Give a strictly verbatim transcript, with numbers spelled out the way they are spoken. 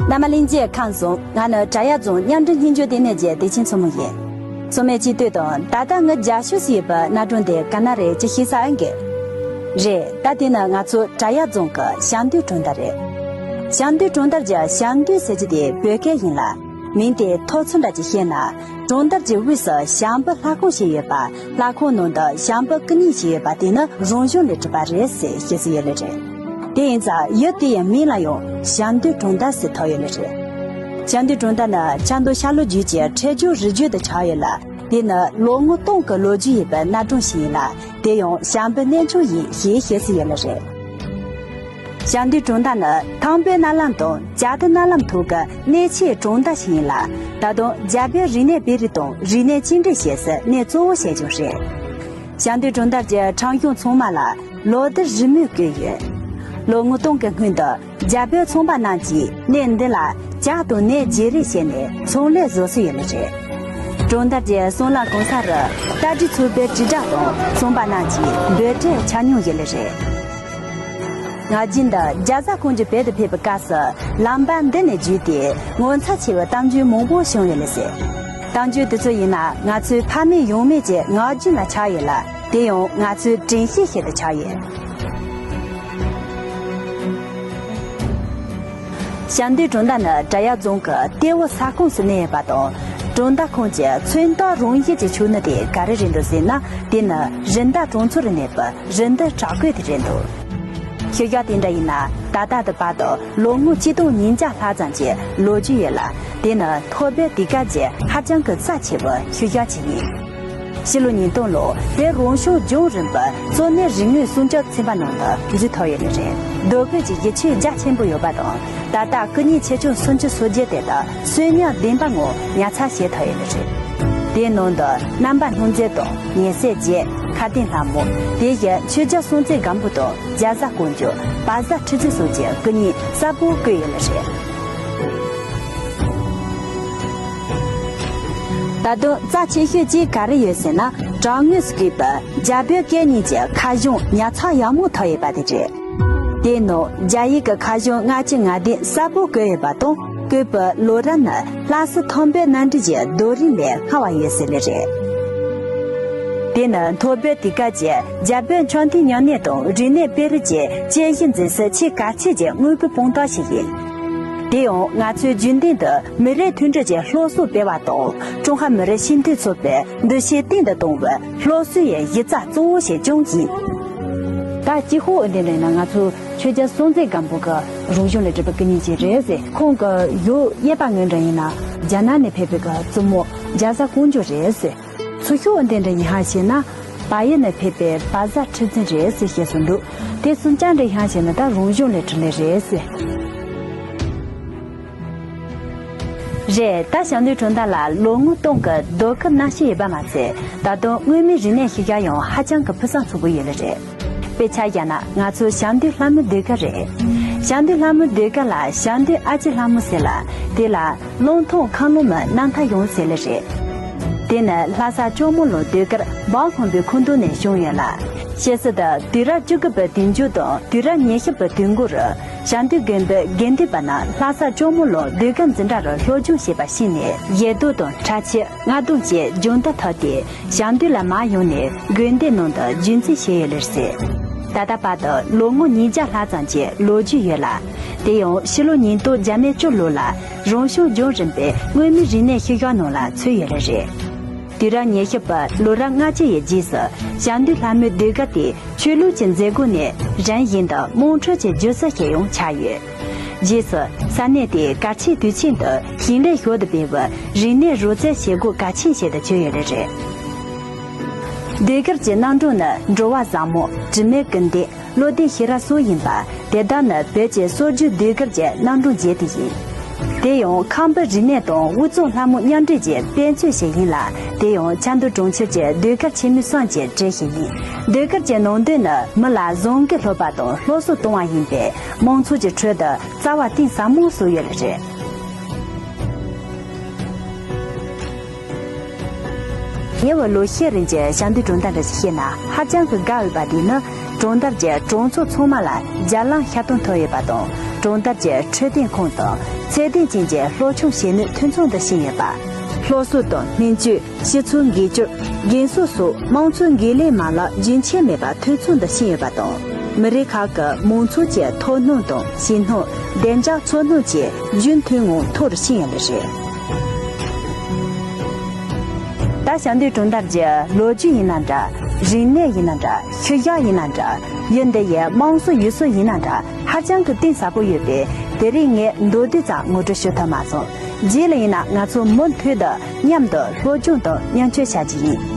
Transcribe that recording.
རྣམ་པ་ལྷན་རྒྱས་ཁམས་བཟང་། ང་ནི་བྲག་གཡབ་རྫོང་མཉམ་འབྲེལ་སྙན་བརྒྱུད་ལྟེ་གནས་ཀྱི་བདེ་ཆེན་མཚོ་མོ་ཡིན། ཚང་མས་ཅིག་ལྟོས་དང་། ད་ལྟ་ངའི་རྒྱབ་ཕྱོགས་སུ་ཡོད་པའི་གནའ་གྲོང་དེ་ག་ན་རེད་ཅིག་ཤེས་ས་ཨེ་འགི། རེད། ད་དེ་ནི་ང་ཚོ་བྲག་གཡབ་རྫོང་གི་ཞབས་འདུས་གྲོང་རྡལ་རེད། ཞབས་འདུས་གྲོང་རྡལ་གྱི་ཞབས་འདུས་ཟེར་རྒྱུ་དེ་བོད་སྐད་ཡིན་ལ། མིང་དེ་ཐོགས་ཚུལ་འདྲ་ཅིག་བཤད་ན། གྲོང་རྡལ་གྱི་དབུས་སུ་ཞང་པོའི་ལྷ་ཁང་ཞིག་ཡོད་པ། ལྷ་ཁང་ནང་དུ་ཞང་པོ་སྐུ་བརྙན་ཞིག་ཡོད་པ་དེ་ནི་རང་བྱུང་ལས་གྲུབ་པ་རེད་ཟེར་བཤད་སྲོལ་ཡོད་ལེ་རེད། དེ་ཡིན་ཙང་ཡུལ་དེ་ཡི་མིང་ལ་ཡང་ཞབས་འདུས་གྲོང་རྡལ་ཟེར་ཐོགས་ཡོད་ལེ་རེད། ཞབས་འདུས་གྲོང་རྡལ་ནི་ཆབ་མདོ་ཤར་ལྷོ་རྒྱུད་ཀྱི་འཕྲེད་སྦྱོར་རི་རྒྱུད་དུ་ཆགས་ཡོད་ལ། དེ་ནི་ལོ་ངོ་སྟོང་གི་ལོ་རྒྱུས་ཡོད་པའི་གནའ་གྲོང་ཞིག་ཡིན་ལ། དེ་ཡང་ཞང་པོའི་གནས་མཆོག་ཡིན་ཞེས་བཤད་སྲོལ་ཡོད་ལེ་རེད། ཞབས་འདུས་གྲོང་རྡལ་ནི་ཐང་པོའི་གནའ་ལམ་དང་བྱ་རྡོའི་གནའ་ལམ་ཐོག་གི་གནས་ཆེའི་གྲོང་རྡལ་ཞིག་ཡིན་ལ། ད་དུང་རྒྱ་བོད་རིག་གནས་སྤེལ་རེས་དང་རིག་གནས་གཅིག་སྒྲིལ་བྱེད་སའི་གནས་གཙོ་བོ་ཞིག་ཀྱང་རེད། ཞབས་འདུས་གྲོང་རྡལ་གྱི་ཁྲིམས་གཞུང་ཚང་མ་ལ་ལོ་ཟླའི་རི་མོས་བཀོད་ཡོད། ལོ་ངོ་སྟོང་གི་སྔོན་དུ་རྒྱ་བོད་ཚོང་པ་རྣམས་ཀྱིས་གནས་འདི་ལ་ཇ་དང་ནས་བརྗེ་རེས་བྱས་ནས་ཚོང་ལས་བཟོ་སྲོལ་ཡོད་ལེ་རེད། གྲོང་རྡལ་གྱི་སྲང་ལམ་གང་ས་རུ་རྟ་དྲེལ་ཚུགས་པའི་དྲིལ་བསྒྲགས་དང་ཚོང་པ་རྣམས་ཀྱིས་འབོད་སྒྲའི་ཆ་སྙོམས་ཡོད་ལེ་རེད། ང་རྒྱུན་དུ་རྒྱ་བཟའ་ཀོང་ཇོ་བོད་དུ་ཕེབས་པའི་སྐབས་སུ་ལམ་བར་འདི་ནས་བརྒྱུད་དེ་ངོ་མཚར་ཆེ་བའི་གཏམ་རྒྱུད་མང་པོ་བྱུང་ཡོད་ལེ་ཟེར། གཏམ་རྒྱུད་དེ་ཚོ་ཡིན་ན་ང་ཚོའི་ཕ་མེས་ཡང་མེས་ཀྱི་ངག་རྒྱུན་ལ་ཆགས་ཡོད་ལ། དེ་ཡང་ང་ཚོའི་དྲན་ཤེས་ཤིག་ཏུ་ཆགས་ཡོད། ཞབས་འདུས་གྲོང་རྡལ་ནི་བྲག་གཡབ་རྫོང་གི་ལྟེ་བ་ས་ཁོངས་སུ་གནས་ཡོད་པ་དང་། གྲོང་རྡལ་ཁོངས་ཀྱི་མཚོན་རྟགས་རང་བཞིན་གྱི་ཆོས་ནི་དེ་ག་རེ་རེད་འདུག་ཟེར་ན། དེ་ནི་རི་འདབས་གྲོང་ཚོ་རུ་གནས་པའི་རི་འདབས་བྲག་བརྐོས་དེ་རེད་འདུག་ཤུལ་བཞག་དེ་འདྲ་ཡིན་ན་ད་ལྟ་དུ་བར་དུ་ལོ་ངོ་ཆིག་སྟོང་ཉིས་བརྒྱ་ལྷག་ཙམ་གྱི་ལོ་རྒྱུས་ཡོད་ལ། དེ་ནི་ཐོ་བོད་དུས་སྐབས་ཀྱི་ཧ་ཅང་གི་རྩ་ཆེ་བའི་ཤུལ་བཞག་ཅིག་ཡིན། ཕྱི་ལོ་ཉིས་སྟོང་ལོར་བོད་རང་སྐྱོང་ལྗོངས་རིམ་པའི་གཙོ་གནད་རིག་དངོས་སྲུང་སྐྱོབ་ཚན་པ་ནང་དུ་འཛུལ་ཐུབ་ཡོད་ལེ་རེད། རྡོ་བརྐོས་ཀྱི་ཡིག་ཆ་རྒྱ་ཆེན་པོ་ཡོད་པ་དང་། ད་ལྟ་སྐུ་བརྙན་ཆེ་ཆུང་སུམ་ཅུ་སོ་བརྒྱད་དེ་དག་གསོན་ཉམས་ལྡན་པ་ངང་ཉར་ཚགས་བྱེད་ཐུབ་ཡོད་ལེ་རེད། དེའི་ནང་དུ་རྣམ་པ་སྣང་མཛད་དང་ཉེ་སྲས་བརྒྱད། མཁར་ལྡིང་ལྷ་མོ། དེ་བཞིན་ཆོས་རྒྱལ་སྲོང་བཙན་སྒམ་པོ་དང་རྒྱ་བཟའ་ཀོང་ཇོ། བ་བཟའ་ཁྲི་བཙུན་སོགས་ཀྱི་སྐུ་བརྙན་གསལ་པོ་བརྐོས་ཡོད་ལེ་རེད། ད་དུང་རྩ་ཆེ་ཤོས་ཅིག་ག་རེ་ཡོད་ཟེར་ན། བྲག་ངོས་སུ་བརྐོས་པའི་རྒྱ་བོད་སྐད་གཉིས་ཀྱི་ཁ་བྱང་ཉར་ཚགས་ཡག་མོ་ཐོབ་ཡོད་པ་དེ་རེད། དེའི་ནང་རྒྱ་ཡིག་གི་ཁ་བྱང་ལྔ་བཅུ་ང་བདུན་གསལ་པོ་བཀོད་ཡོད་པ་དང་། བཀོད་པའི་ལོ་རབས་ནི་ལྷ་ས་ཐང་པའི་གནམ་གྲུ་བཞིའི་རྡོ་རིང་ལས་སྔ་བ་ཡོད་ཟེར་ལེ་རེད། དེ་ནི་ཐོ་བོད་དུས་སྐབས་ཀྱི་རྒྱ་བོད་འཆམ་མཐུན་མཉམ་གནས་དང་རིག་གནས་སྤེལ་རེས་ཀྱི་དཔྱད་གཞི་འཛིན་སའི་ཆེས་གལ་ཆེ་གི་དངོས་པོའི་དཔང་རྟགས་ཤིག་ཡིན། དེ་ཡང་ང་ཚོའི་རྒྱུན་ལྡན་དུ་མི་རིགས་མཐུན་སྒྲིལ་གྱི་སློབ་གསོ་སྤེལ་བ་དང་། ཀྲུང་ཧྭ་མི་རིགས་སྤྱི་མཐུན་ཚོགས་པའི་འདུ་ཤེས་བརྟན་དུ་གཏོང་བའི་སློབ་གསོའི་གཞི་རྩ་གཙོ་བོ་ཞིག་ཀྱང་ཡིན། ད་སྤྱི་ཁོག་འོན་ཏེ་འདྲ་ཡིན་ན། ང་ཚོ་ཆོས་རྒྱལ་སྲོང་བཙན་སྒམ་པོ་གི་རང་བྱུང་ལས་གྲུབ་པའི་སྐུ་བརྙན་ཅིག་རེད་ཟེར། ཁོང་གི་ཡབ་གཡས་པ་ངོས་འདྲ་ཡིན་ན་རྒྱ་ནག་ནས་ཕེབས་པའི་གི་བཙུན་མོ་རྒྱ་བཟའ་ཀོང་ཇོ་རེད་ཟེར། ཚུར་ཤོག་འོན་ཏེ་འདྲ་ཡིན་ཧ་ཞེ་ན། བལ་ཡུལ་ནས་ཕེབས་པའི་བ་བཟའ་ཁྲི་བཙུན་རེད་ཟེར་བཤད་སྲོལ་འདུག་དེ་གསུམ་ཆ་འདྲ་ཡིན་ཧ་ཞེ་ན་ད་རང་བྱུང་ལས་གྲུབ་ལས་རེད་ཟེར། རེད། ད་ཞབས་འདུས་གྲོང་རྡལ་ལ་ལོ་ངོ་སྟོང་གི་རྡོ་ཁབ་རྣམ་བཤད་ཡོད་པ་མ་ཚད། ད་དུང་མངོན་མིན་རིག་གནས་ཤུལ་བཞག་ཡང་ཧ་ཅང་གི་ཕུན་སུམ་ཚོགས་པོ་ཡོད་ལེ་རེད། དཔེ་ཆ་བཞག་ན་ང་ཚོ་ཞབས་འདུས་ལྷ་མོའི་ཟློས་གར་རེད། ཞབས་འདུས་ལྷ་མོའི་ཟློས་གར་ལ་ཞབས་འདུས་ཨ་ཅེ་ལྷ་མོ་ཟེར་ལ། དེ་ལ་རླུང་ཐང་མཁའ་རླུང་མའི་རྣམ་ཐར་ཡང་ཟེར་ལེ་རེད། དེ་ནི་ལྷ་ས་ཇོ་མོ་གླིང་ཟློས་གར་འབའ་ཁམས་པའི་ཁུངས་གཏུགས་ནས་བྱུང་ཡོད་ལ། ཕྱིས་སུ་དུས་རབས་བཅུ་དགུ་པའི་དུས་མཇུག་དང་དུས་རབས་ཉི་ཤུ་པའི་དུས་འགོ་རུ། ཞབས་འདུས་དགོན་པའི་དགེ་འདུན་པ་རྣམས་ལྷ་ས་ཇོ་མོ་གླིང་ཟློས་གར་འཛིན་གྲྭ་རུ་སློབ་སྦྱོང་བྱས་པ་ཤེས་ནས། ཡེ་རྡོ་དང་ཁྲ་ཆིལ། རྔ་རྡུང་བཅས་སྦྱོང་བརྡར་ཐོབ་སྟེ། ཞབས་འདུས་ལ་མར་ཡོང་ནས་དགོན་སྡེ་ནང་དུ་རྒྱུན་འཛིན་བྱས་ཡོད་ལེ་ཟེར། ད་ལྟ་བར་དུ་ལོ་ངོ་ཉིས་བརྒྱ་ལྷག་ཙམ་གྱི་ལོ་རྒྱུས་ཡོད་ལ། དེ་ཡང་ཕྱི་ལོ་ཉིས་སྟོང་བརྒྱ་མེད་བཅུ་ལོ་ལ་རང་སྐྱོང་ལྗོངས་རིམ་པའི་མངོན་མིན་རིག་གནས་ཤུལ་བཞག་ནང་ལ་ཚུད་ཡོད་ལེ་རེད། དུས་རབས་ཉི་ཤུ་པའི་ལོ་རབས་ལྔ་བཅུ་ཡི་རྗེས་སུ་ཞབས་འདུས་ལྷ་མོའི་ཟློས་གར་དེ་ཆོས་ལུགས་ཀྱི་མཛད་སྒོ་ning་རང་བཞིན་དུ་དམངས་ཁྲོད་ཀྱི་སྒྱུ་རྩལ་ཞིག་ཡང་ཆགས་ཡོད། རྗེས་སུ་ས་གནས་དེའི་གལ་ཆེའི་དུས་ཆེན་དུ་ཞིང་ལས་ཞོར་དུ་སྤེལ་བའི་རིག་གནས་རོལ་རྩེད་བྱེད་སྒོ་གལ་ཆེན་ཞིག་ཏུ་གྱུར་ཡོད་ལེ་རེད། ཟློས་གར་གྱི་རྣམ་གྲངས་ནི་འགྲོ་བ་བཟང་མོ། དྲི་མེད་ཀུན་ལྡན། བློ་ལྡན་ཤེས་རབ་སོགས་ཡིན་པ། དེ་དག་ནི་བོད་ཀྱི་སྲོལ་རྒྱུན་ཟློས་གར་གྱི་རྣམ་གྲངས་བརྒྱད་དེ་ཡིན། དེ་ཡང་ཁམས་པའི་རིག་གནས་དང་དབུས་གཙང་ལྷ་མོ་མཉམ་འདྲེས་ཀྱི་དཔེ་མཚོན་ཞིག་ཡིན་ལ། དེ་ཡང་ཆབ་མདོ་གྲོང་ཁྱེར་གྱི་ཟློས་གར་ཆེན་མོའི་གསང་གི་གྲས་ཤིག་ཡིན། ཟློས་གར་གྱི་ནང་དོན་ནི་མི་ལ་བཟང་གི་སློབ་པ་དང་སློབ་གསོ་གཏོང་བ་ཡིན་པས། མང་ཚོགས་ཀྱི་ཁྲོད་དུ་རྩ་བ་གཏིང་ཟབ་མོ་བཟོས་ཡོད་ལེ་རེད། ཉེ་བའི་ལོ་ཤས་རིང་གི་ཞབས་འདུས་གྲོང་རྡལ་འདྲ་ཞིག་བཤད་ན་ཧ་ཅང་གི་དགའ་འོས་པ་དེ་ནི། གྲོང་རྡལ་གྱི་གྲོང་ཚོ་ཚང་མ་ལ་རྒྱ་ལམ་ཤར་གཏོང་ཐུབ་ཡོད་པ་དང་། གྲོང་རྡལ་གྱི་འཕྲོད་བསྟེན་ཁང་དང་ཚད་ལྡན་ཅན་གྱི་སློབ་སྦྱོང་བྱེད་ནུས་ཐོན་ཚུལ་འདི་ཤེས་ཡོད་པ། སློབ་གསོ་དང་སྨན་བཅོས། ཕྱི་ཚུལ་འགུལ་སྐྱོད། རྒན་གསོ་སོགས་དམངས་འཚོའི་འགན་ལེན་མ་ལག་རྒྱུན་ཆད་མེད་པར་ཐོན་ཚུལ་འདི་ཤེས་ཡོད་པ་དང་། མི་རིགས་ཁག་གི་མང་ཚོགས་ཀྱི་ཐོབ་སྣང་དང་གཤིས་སྣང་། བདེ་འཇགས་ཚོར་སྣང་བཅས་རྒྱུན་མཐུད་ངང་མཐོ་རུ་ཕྱིན་ཡོད་པ་རེད། ད་ཞབས་འདེགས་གྲོང་རྡལ་གྱི་ལོ་རྒྱུས་ཡིན་ན་འདྲ། རིག་གནས་ཡིན་ན་འདྲ། ཤུལ་བཞག་ཡིན་ན་འདྲ། ཡུལ་འདི་ཡི་དམངས་སྲོལ་ཡུལ་སྲོལ་ཡིན་ན་འདྲ། ཧ་ཅང་གི་གཏིང་ཟབ་པོ་ཡོད་པས། དེ་རིང་ངས་མདོར་བསྡུས་ཙམ་ངོ་སྤྲོད་ཞུ་ཐུབ་མ་སོང་། རྗེས་ལ་ཡིན་ན་ང་ཚོ་མུ་མཐུད་དུ་མཉམ་དུ་སློབ་སྦྱོང་དང་མཉམ་སྤྱོད་བྱ་རྒྱུ་ཡིན།